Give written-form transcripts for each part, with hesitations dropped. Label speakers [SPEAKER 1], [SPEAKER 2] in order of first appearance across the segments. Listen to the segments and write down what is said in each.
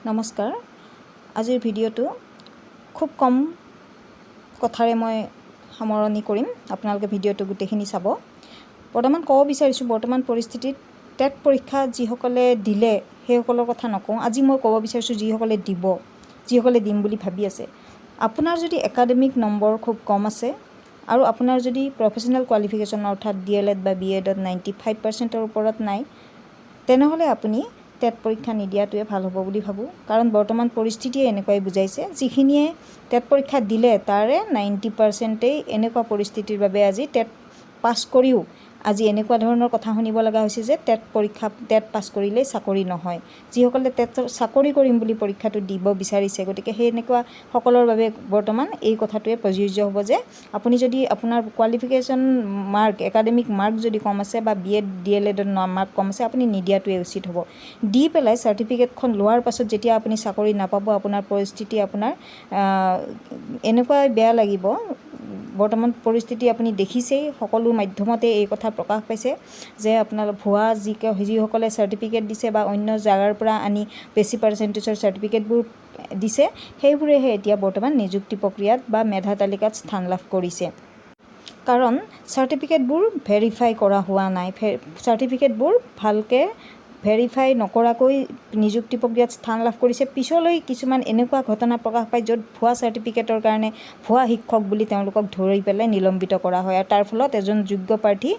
[SPEAKER 1] নমস্কাৰ। আজিৰ ভিডিঅ'টো খুব কম কথাৰে মই সামৰণি কৰিম। আপোনালোকে ভিডিঅ'টো গোটেইখিনি চাব। বৰ্তমান ক'ব বিচাৰিছোঁ, বৰ্তমান পৰিস্থিতিত টেট পৰীক্ষা যিসকলে দিলে, সেইসকলৰ কথা নকওঁ। আজি মই ক'ব বিচাৰিছোঁ যিসকলে দিব, যিসকলে দিম বুলি ভাবি আছে, আপোনাৰ যদি একাডেমিক নম্বৰ খুব কম আছে আৰু আপোনাৰ যদি প্ৰফেচনেল কোৱালিফিকেশ্যন, অৰ্থাৎ ডি.এল.এড বা বি.এডত 95%ৰ ওপৰত নাই, তেনেহ'লে আপুনি টেট পৰীক্ষা নিদিয়াটোৱে ভাল হ'ব বুলি ভাবোঁ। কাৰণ বৰ্তমান পৰিস্থিতিয়ে এনেকুৱাই বুজাইছে, যিখিনিয়ে টেট পৰীক্ষা দিলে, তাৰে 90%-েই এনেকুৱা পৰিস্থিতিৰ বাবে আজি টেট পাছ কৰিও আজি এনেকুৱা ধৰণৰ কথা শুনিব লগা হৈছে যে টেট পৰীক্ষা, টেট পাছ কৰিলেই চাকৰি নহয়। যিসকলে টেট চাকৰি কৰিম বুলি পৰীক্ষাটো দিব বিচাৰিছে, গতিকে সেই এনেকুৱা সকলৰ বাবে বৰ্তমান এই কথাটোৱে প্ৰযোজ্য হ'ব যে আপুনি যদি আপোনাৰ কোৱালিফিকেশ্যন মাৰ্ক, একাডেমিক মাৰ্ক যদি কম আছে বা বি.এড, ডি.এল.এডত মাৰ্ক কম আছে, আপুনি নিদিয়াটোৱে উচিত হ'ব। দি পেলাই চাৰ্টিফিকেটখন লোৱাৰ পাছত যেতিয়া আপুনি চাকৰি নাপাব, আপোনাৰ পৰিস্থিতি আপোনাৰ এনেকুৱাই বেয়া লাগিব। বৰ্তমান পৰিস্থিতি আপুনি দেখিছেই, সকলো মাধ্যমতে এই কথা প্ৰকাশ পাইছে যে আপোনাৰ ভুৱা যিসকলে চাৰ্টিফিকেট দিছে বা অন্য জেগাৰ পৰা আনি বেছি পাৰ্চেণ্টেজৰ চাৰ্টিফিকেটবোৰ দিছে, সেইবোৰেহে এতিয়া বৰ্তমান নিযুক্তি প্ৰক্ৰিয়াত বা মেধা তালিকাত স্থান লাভ কৰিছে। কাৰণ চাৰ্টিফিকেটবোৰ ভেৰিফাই কৰা হোৱা নাই। চাৰ্টিফিকেটবোৰ ভালকৈ ভেৰিফাই নকৰাকৈ নিযুক্তি প্ৰক্ৰিয়াত স্থান লাভ কৰিছে। পিছলৈ কিছুমান এনেকুৱা ঘটনা প্ৰকাশ পায়, য'ত ভুৱা চাৰ্টিফিকেটৰ কাৰণে ভুৱা শিক্ষক বুলি তেওঁলোকক ধৰি পেলাই নিলম্বিত কৰা হয় আৰু তাৰ ফলত এজন যোগ্য প্ৰাৰ্থী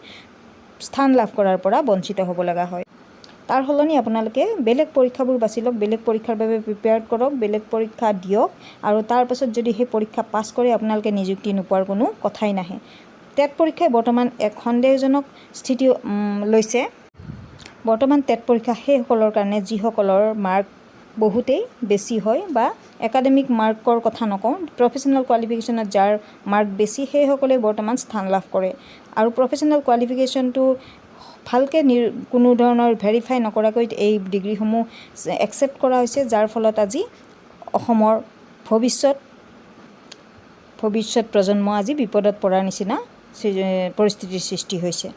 [SPEAKER 1] স্থান লাভ কৰাৰ পৰা বঞ্চিত হ'ব লগা হয়। তাৰ সলনি আপোনালোকে বেলেগ পৰীক্ষাবোৰ বাছি লওক, বেলেগ পৰীক্ষাৰ বাবে প্ৰিপেয়াৰ কৰক, বেলেগ পৰীক্ষা দিয়ক আৰু তাৰপাছত যদি সেই পৰীক্ষা পাছ কৰে, আপোনালোকে নিযুক্তি নোপোৱাৰ কোনো কথাই নাহে। টেট পৰীক্ষাই বৰ্তমান এক সন্দেহজনক স্থিতি লৈছে। বৰ্তমান টেট পৰীক্ষা সেইসকলৰ কাৰণে যিসকলৰ মাৰ্ক বহুতেই বেছি হয় বা একাডেমিক মাৰ্কৰ কথা নকওঁ, প্ৰফেচনেল কোৱালিফিকেশ্যনত যাৰ মাৰ্ক বেছি, সেইসকলে বৰ্তমান স্থান লাভ কৰে। আৰু প্ৰফেচনেল কোৱালিফিকেশ্যনটো ভালকৈ কোনো ধৰণৰ ভেৰিফাই নকৰাকৈ এই ডিগ্ৰীসমূহ একচেপ্ট কৰা হৈছে, যাৰ ফলত আজি অসমৰ ভৱিষ্যত প্ৰজন্ম আজি বিপদত পৰাৰ নিচিনা পৰিস্থিতিৰ সৃষ্টি হৈছে।